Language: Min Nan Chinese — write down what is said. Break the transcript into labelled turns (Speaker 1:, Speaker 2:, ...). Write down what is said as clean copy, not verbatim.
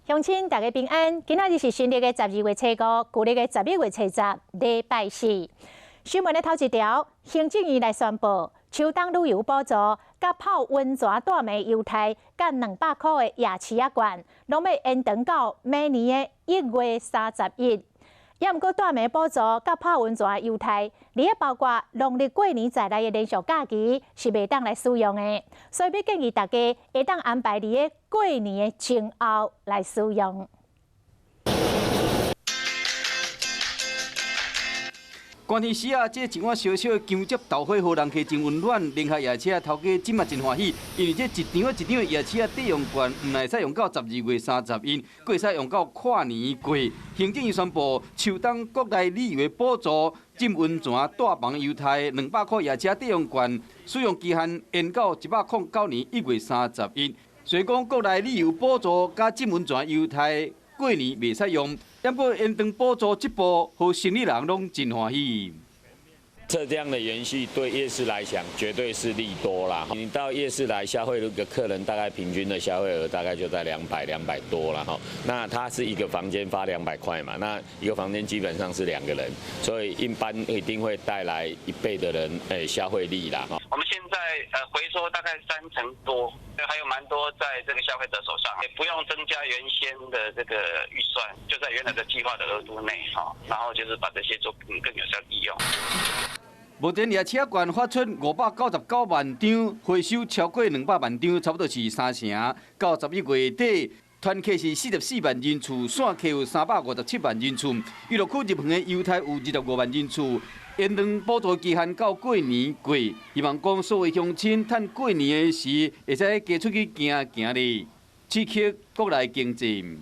Speaker 1: 鄉親大家平安，今仔日是新曆的12月初五，舊曆的11月初十，禮拜四。新聞的頭一條，行政院來宣布，秋冬旅遊補助、佮泡溫泉大暝優待、佮200箍的夜市仔券，攏欲延長到明年的1月31。也毋過大暝補助佮泡溫泉優待，而且包括農曆過年在內的連續假期是袂當來使用的，所以欲建議大家會當安排佇咧過年的前後來使用。
Speaker 2: 寒天時啊，這一碗小小的薑汁豆花，予人客真溫暖。聯合夜市頭家這馬真歡喜，因為這一張一張的夜市抵用券，毋但會使用到12月31，閣會使用到跨年過。行政院宣布，秋冬國內旅遊的補助、浸溫泉帶房優待、200箍夜市抵用券，使用期限延到109年1月31。雖然講國內旅遊補助佮浸溫泉優待過年袂使用，不過延長補助這步，予生理人攏真歡喜。
Speaker 3: 這樣的延續對夜市來講絕對是利多啦。你到夜市來消費，一個客人大概平均的消費額大概就在200、200多啦哈。那他是一個房間發200塊嘛，那一個房間基本上是兩個人，所以一般一定會帶來一倍的人消費力啦。
Speaker 4: 我們現在回收大概3成多，還有蠻多在這個消費者手上，也不用增加原先的這個預算，就在原來的計劃的額度內哈，然後就是把這些做更有效利用。
Speaker 2: 目前夜市券發出599萬張，回收超過200萬張，差不多是三成。到11月底，團客是44萬人次，散客有357萬人次。娛樂區入園的優待有25萬人次。延長補助期限到過年過，希望講所有鄉親趁過年的時，會使加出去行行咧，刺激國內經濟。